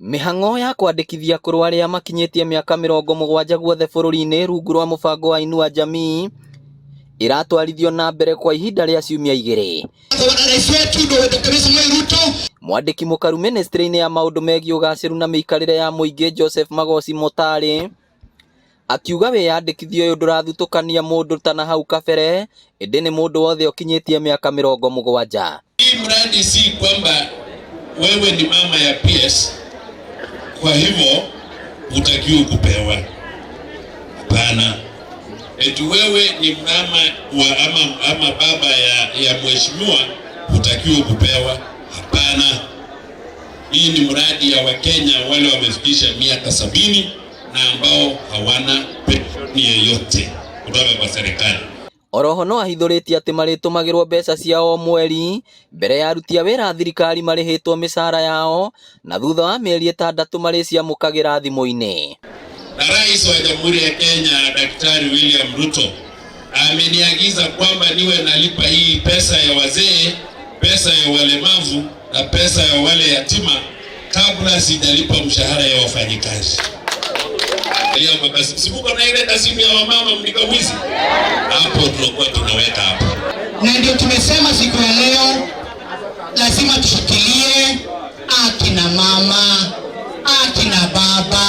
Mĩhang'o ya kwandĩkithia akũrũ arĩa makinyĩtie mĩaka 70 guothe bũrũri-inĩ rungu rwa mũbango wa Inua Jamii ĩratwarithio na mbere kwa ihinda rĩa ciumia 2. Rais wetu Dr. Samoei Ruto. Mwandĩki mũkaru ministry-inĩ ya maũndũ megiĩ ũgacĩru na mĩikarĩre ya mũingĩ Joseph Magoci Motari akiuga wĩyandĩkithia ũyũ ndũrathutũkania mũndũ ta na hau kabere ĩndĩ nĩ mũndũ wothe ũkinyĩtie mĩaka 70. Hii mradi si kwamba wewe ni mama ya PS kwa hivyo hutakiwi kupewa. Hapana, eti wewe ni mama wa ama baba ya mheshimiwa hutakiwi kupewa. Hapana, hii ni mradi ya Wakenya wale wamefikisha miaka 70 na ambao hawana pension yeyote kutoka kwa serikali. Oroho no ahithũrĩtie atĩ marĩtũmagĩrwo mbeca cia o mweri mbere ya aruti a wĩra a thirikari marĩhĩtwo mĩcara yao na thutha wa mĩeri 6 marĩciamũkagĩra thimũ-inĩ. Na Rais wa Jamhuri ya Kenya Daktari William Ruto ameniagiza kwamba niwe nalipa hii pesa ya wazee, pesa ya walemavu na pesa ya wale yatima kabla sijalipa mshahara ya wafanyikazi. Simuko na ile kasimu ya wamama mlikawizi hapo, tunakuwa tunaweka hapo, na ndio tumesema siku ya leo lazima tushikilie akina mama, akina baba,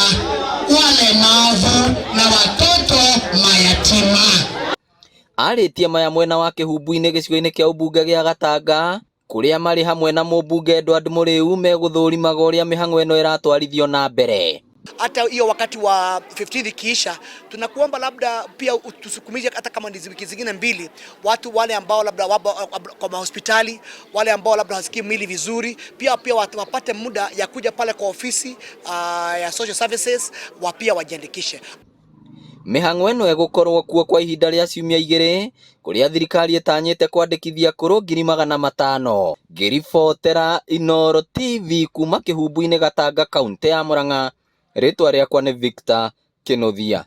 walemavu na watoto mayatima. Arĩtie maya mwena wa Kĩhumbu-inĩ gĩcigo-inĩ kĩa ũmbunge gĩa Gatanga kũrĩa marĩ hamwe na mũmbunge Edward Mũrĩu megũthũrimaga ũrĩa mĩhang'o ĩno ĩratwarithio na mbere. Hata hiyo wakati wa 15 ikiisha, tunakuomba labda pia utusukumize hata kama ni wiki zingine 2, watu wale ambao labda wapo kwa mahospitali, wale ambao labda hawasikii mwili vizuri, pia watu wapate muda ya kuja pale kwa ofisi ya social services wa pia wajiandikishe. Mĩhang'o ĩno ĩgũkorwo kuo kwa ihinda rĩa ciumia 2 kũrĩa thirikari ĩtanyĩte kwandĩkithia akũrũ 500,000. Ngĩribotera Inooro TV kuma Kĩhumbu-inĩ Gatanga, kaũntĩ ya Murang'a, rĩtwa rĩakwa nĩ Victor Kĩnuthia.